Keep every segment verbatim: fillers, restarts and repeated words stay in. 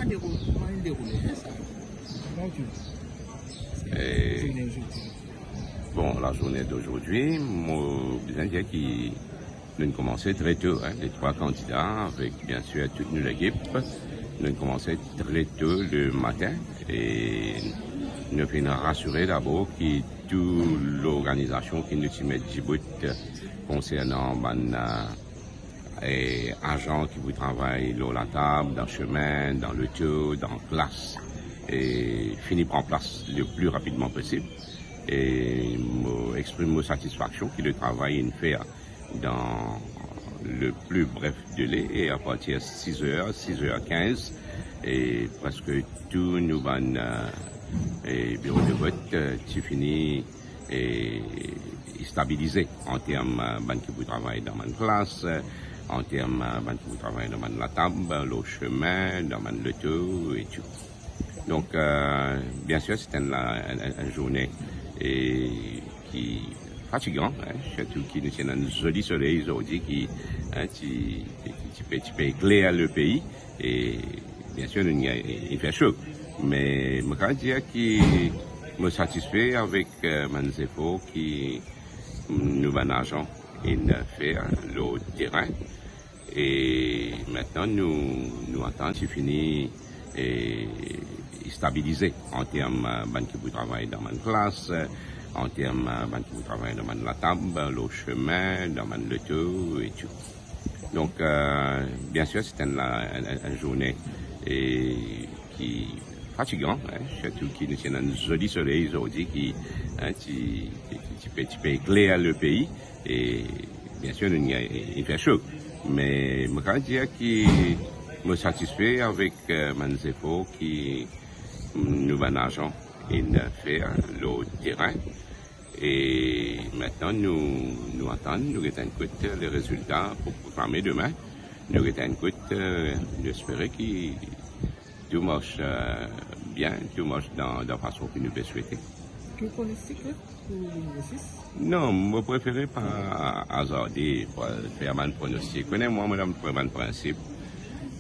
Kouma li deroule, kouma li deroule, sa? Bon, la journée d'aujourd'hui, mo bizin dir ki nou koumans tre to, hein, les trois candidats, avec bien sûr toute nou lekip. Nou koumans tre to le matin e nou finn rasire dabor ki tou lorganizasion ki nou ti met dibout konsernan bann, euh, e azan ki pou travay lor latab, dan semin, dan loto, dan klas, e fini pran plas le pli rapidman posib. E mo exprim mo satisfaksion ki le travay inn fer dan le pli bref dele, e apartir sis er, sis er kinz, e preske tou nou bann, euh, e biro de vot, euh, ti fini e stabilize an term, euh, bann ki pou travay dan bann klas, euh, an term, euh, bann ki pou travay dan bann latab, lor semin, dan bann loto e tou. Donk, euh, bien sûr, se enn, enn, enn, enn zourne e ki fatigan, hein, sirtou ki nou ti ena enn zoli soley zordi ki, hein, ti, ti, ti pe, ti pe ekler le pei. E bien sûr, nou, inn fer so. Me mo kapav dir ki mo satisfe avek, euh, bann zefor ki nou bann azan inn fer lor terin. E aster nou, nou atann ti fini e stabilize an term, euh, bann ki pou travay dan bann klas, an term, euh, bann ki pou travay dan bann latab, lor semin, dan bann loto e tou. Donk, euh, bien sûr, se enn, enn, enn, enn zourne e ki fatigan, hein, sirtou ki nou ti ena enn zoli soley zordi ki, hein, ti, ti, ti pe, ti pe ekler le pei. E bien sûr, nou, inn fer so. Me mo kapav dir ki mo satisfe avek, euh, bann zefor ki nou bann azan inn fer lor terin. E aster nou, nou atann, nou get enn kout le rezilta pou proklame demin. Nou get enn kout, euh, nou espere ki tou mars, euh, bien, tou mars dan, dan fason ki nou pe swete. Ki pronostik la pou le nimero sis? Non, mo prefere pa azarde pou fer bann pronostik. Kone mwa, mo dan bann prinsip.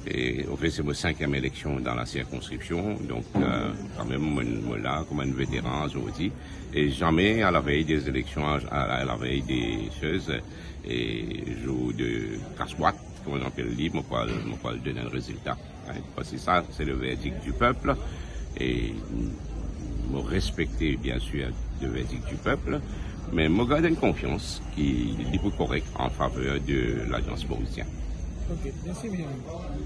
E, anfet, se mo sinkiem eleksion dan la sirkonskripsion. Donk, euh, kanmem, mo, mo la kouma enn veteran zordi. E zame a la vey de eleksion, a, a la vey de soz, e zour de kasbwat, kouma nou apel li, mo pou al, mo pou al donn enn rezilta. Hein, parski sa, se le verdik di pep. E mo respekte, bien sûr, le verdik di pep, me mo gard enn konfians ki li pou korek an faver de Lalians Morisien. Ok, mersi, Michel.